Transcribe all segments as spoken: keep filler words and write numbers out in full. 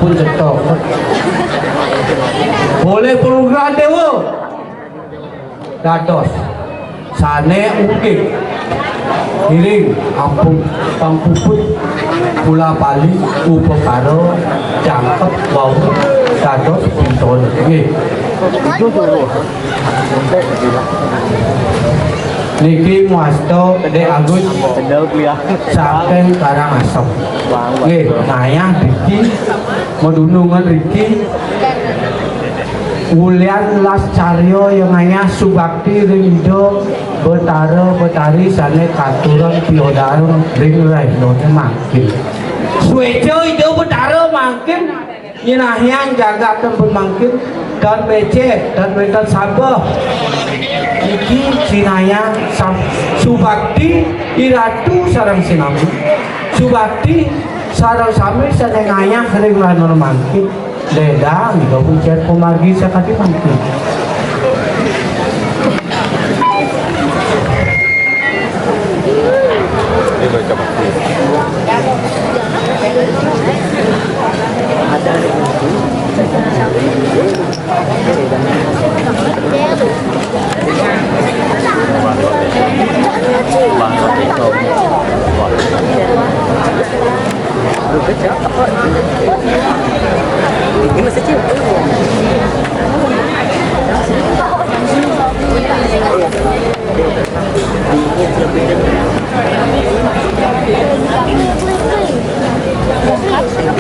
Pun cetok. Boleh program dewa. Dados. Sane ungkit. Iring ampun pangpuput kula bali upakara jangkep wau dados pinton. Nggih. Niki muasta Dek Agus saking Karangasem. Nggih, ngayah driki, medunungan driki, ulian las carya ya ngayah subakti ring Ida Betara Betari sane katuran piodar ring rahinane mangkin. Sueca Ida Betara mangkin nyinahiang jagat pun mangkin, tan becik, tan wenten sabeh. Niki sinayang sam-, subakti iratu sareng sinami. Subakti sareng sami sane ngayah ring rahinane mangkin. Ledang, Ida Pujian Pamargi sakadi mangkin.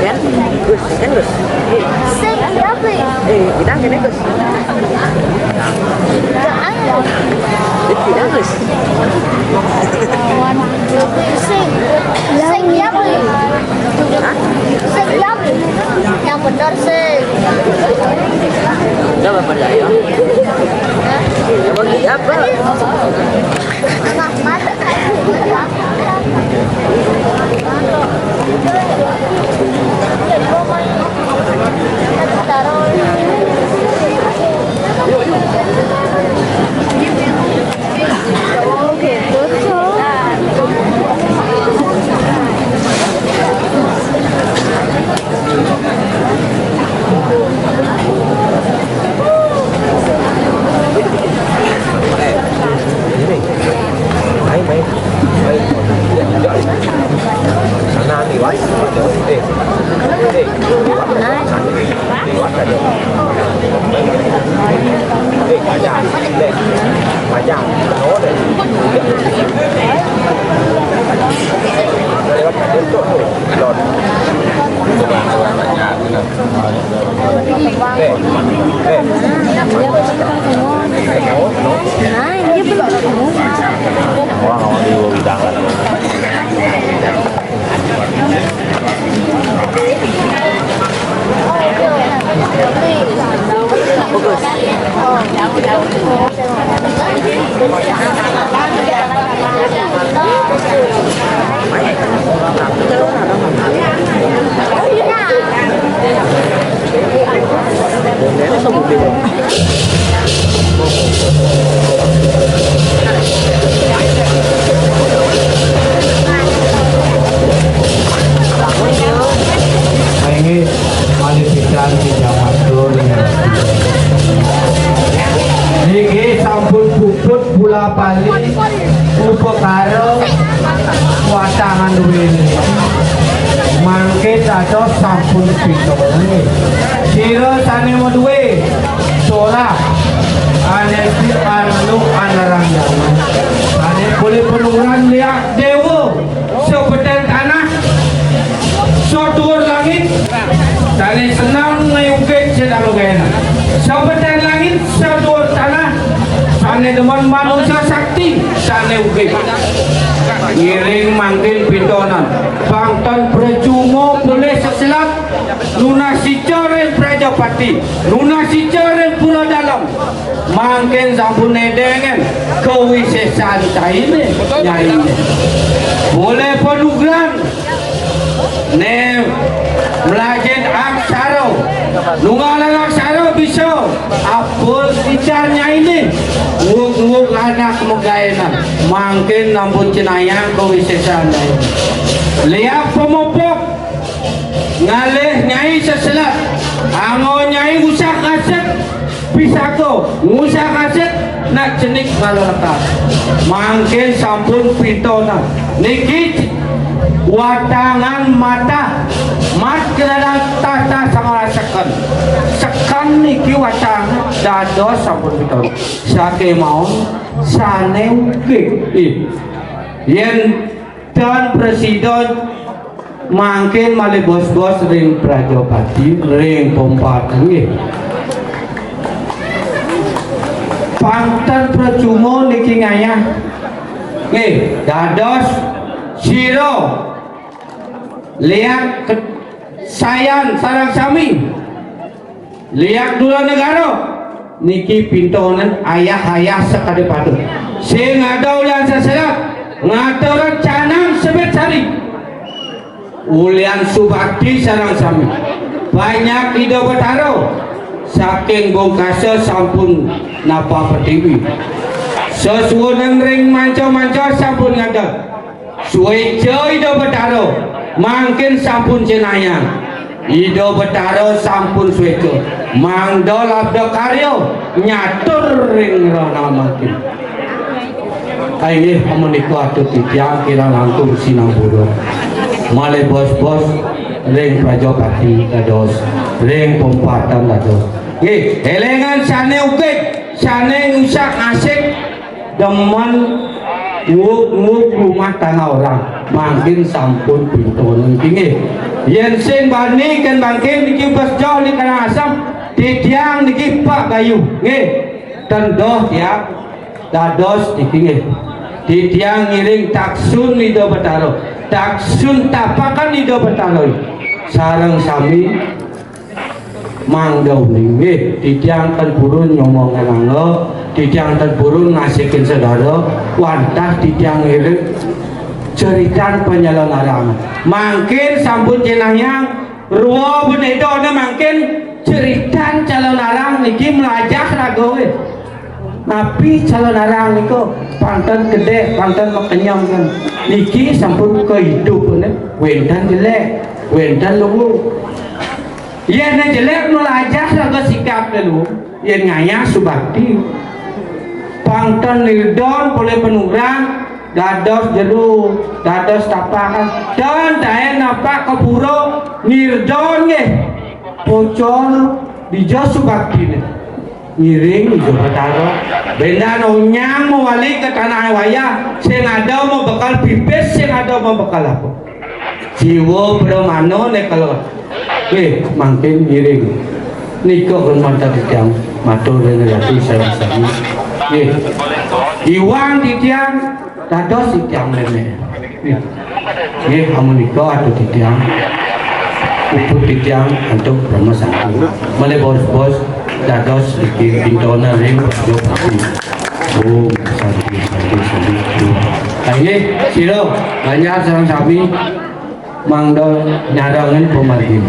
Kan? Gus, kan, Gus? Sing, iya, Bli. Eh, kita kene, Gus. Jangan. Kita, Gus. Sing. Sing, iya, Bli. Hah? Sing, iya, Bli. Yang benar, sing. Coba percaya. Hah? Coba lihat, Bang. Rahmat. Inggih, malih pisan titiang matur. Niki sampun Puput pula pali upakara watangan duwé. Mangké dados sampun pitonan. Sira sané maduwé sorak ané anu anarang jaman. Sané polih panugrahan liak déwa. Sabetén tanah, saduwur langit, sané seneng ngayugit sedang gena. Sabetén langit, saduwur tanah, sané demen manusa sakti, sané ugit. Ngiring mangkin pitonan, pang tan percuma polih seselat, nunas ica ring Prajapati, nunas ica ring Pura Dalem. Mangkin sampun nedengin kawisésan cainé, nyainé. Polih panugrahan, né mlajah aksara. Nunggalan aksara bisa apul ican nyainé. Nguk-nguk anak magaénan. Mangkin sampun cenayang kawisésan nyainé. Liak pamupuk. Ngalih nyai seselat, anggon nyai ngusak-asik pisaka, ngusak-asik nak cenik ngalelekar. Mangkin sampun pitonan. Niki watangan matah, mat kadadang tata sangara seken. Seken niki watangan dados sampun pitonan. Sakémaon sané ugit. Ih. Yén tan prasida mangkin malih bos-bos ring Prajapati, ring Pompatan nggih. Pang tan pracuma niki ngayah. Nggih, dados sira liak ke-, sayan sareng sami. Liak Dura Negara niki pintonan ayah-ayah sakadi patut. Sing ada ulian seselat, ngaturang canang sebet sari. Ulian subakti sareng sami. Banyak Ida Betara saking bungkasa sampun napak pertiwi. Sesuunan ring manca-manca sampun ngadeg. Suéca Ida Betara, mangkin sampun cenayang. Ida Betara sampun suéca, mangda labda karya nyatur ring rana mangkin. Inggih, amunika atur titiang kirang langkung sinampura. Malih bos-bos ring Prajapati dados, ring Pompatan dados. Nggih, élingang sané ugit, sané ngusak-asik, demen nguk-nguk rumah tangga orang, mangkin sampun pintonan niki nggih. Yén sing bani kén mangkin niki bes joh di Karangasem, titiang niki Pak Bayu nggih. Ten doh tiang dados niki nggih. Titiang ngiring taksun Ida Betara, taksun tapakan Ida Betara. Sareng sami mangda uning nggih, titiang ten purun nyomong kenanga, titiang ten purun ngasikin segara, wantah titiang ngiring ceritan panyalon arang. Mangkin sampun jenayang, rua benedona mangkin ceritan calon arang niki melajah ragawe. Napi calon arang nika panten kedeh, panten makenyang kan. Niki sampun kehidupane, wenten jelek, wenten luwu. Yén jelek melajah raga sikap dulu, yén ngayah subakti. Pang ten nirdon polih panugrahan, dados jero, dados tapakan. Ten taén napak ka pura, nirdon nggih. Pocol dija subaktine. Ngiring Ida Betara. Bendan onyang mawali ka tanah wayah, sing ada mabekal pipis, sing ada mabekal apa. Jiwa pramana nekala. Nggih, mangkin ngiring. Nika pun mantan titiang matur ring ratu sareng sami. Nggih. Iwang titiang dados titiang nene. Nggih. Nggih, amunika atur titiang. Puput titiang antuk Brahma Sangti. Malih bos-bos dados niki pintona ring Bupati. Om Santi, Santi, Santi. Nah, nggih, sira banyak sareng sami. Mangda nyarangan pamargin.